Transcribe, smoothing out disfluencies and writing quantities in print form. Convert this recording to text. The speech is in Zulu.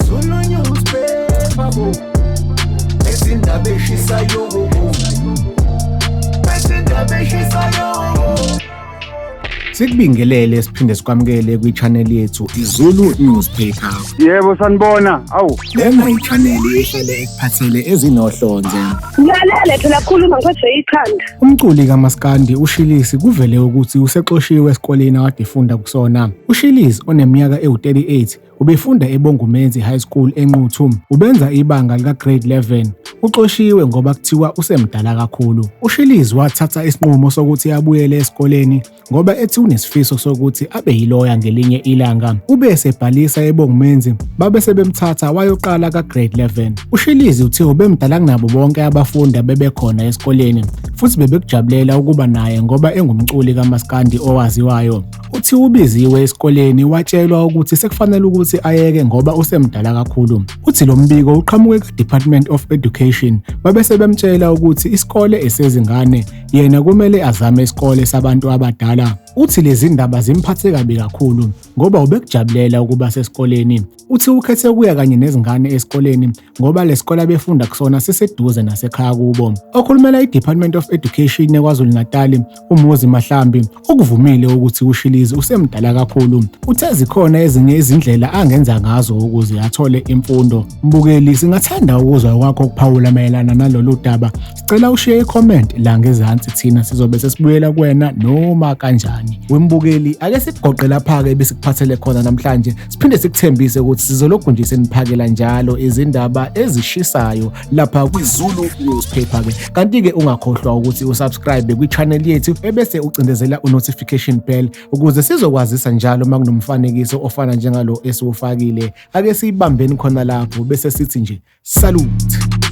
Zulu newspaper bo. Ezindaba eshisayo bo. Ezindaba eshisayo. Sikubingelele siphinde sikwamukele kwi-channel yethu iZulu Newspaper. Yebo sanibona. Awu. Lena i-channel ehlale ekuphathele ezinohlonze. Ngilalele phela khuluma ngiphethwe ikhanda. Umculi kaMaskandi uShilisi kuvele ukuthi usexoshiwe esikoleni akade efunda kusona. UShilisi oneminyaka ewu-38 ubefunda eBongumenzi High School eNquthu. Ubenza ibanga lika-grade 11. Uxoshiwe ngoba kuthiwa usemdala kakhulu. UShilisi wathatha isinqumo sokuthi abuyele esikoleni ngoba ethi unesifiso sokuthi abe yiloya ngelinye ilanga. Ube esebhalisa eBongumenzi, babe sebemthatha wayoqala ka-grade 11. UShilizi uthe ubemdala kunabo bonke abafundi abebekhona esikoleni futhi bebekujabulela ukuba naye ngoba engumculi kamaskandi owaziwayo. Uthi ubiziwe esikoleni watshelwa ukuthi sekufanele ukuthi ayeke ngoba usemdala kakhulu. Uthi lo mbiko uqhamuke ka-Department of Education, babe sebemtshela ukuthi isikole esezingane, yena kumele azame isikole sabantu abadala. Uthi lezi ndaba zimphathe kabi kakhulu ngoba ubekujabulela ukuba sesikoleni. Uthi ukhethe ukuya kanye nezingane esikoleni ngoba lesikole abefunda kusona siseduze nasekhaya kubo. Okhulumela i-Department of Education eKwaZulu-Natal, uMuzi Mahlambi, ukuvumile ukuthi uShilizi usemdala kakhulu. Uthe zikhona ezinye izindlela angenza ngazo ukuze athole imfundo. Mbukeli, singathanda ukuzwa okwakho ukuphawula mayelana nalolu daba. Sicela ushiye i-comment la ngezansi, thina sizobe sesibuyela kuwena noma kanjani. Wembukeli, ake sikugoqe lapha-ke ebesikuphathele khona namhlanje, siphinde sikuthembise ukuthi sizolokhu nje seniphakela njalo izindaba ezishisayo lapha kwiZulu Newspaper-ke. Kanti-ke ungakhohlwa ukuthi usubscribe kwi-channel yethu ebese ucindezela u-notification bell ukuze sizokwazisa njalo uma kunomfanekiso ofana njengalo esiwufakile. Ake siyibambeni khona lapho bese sithi nje salute.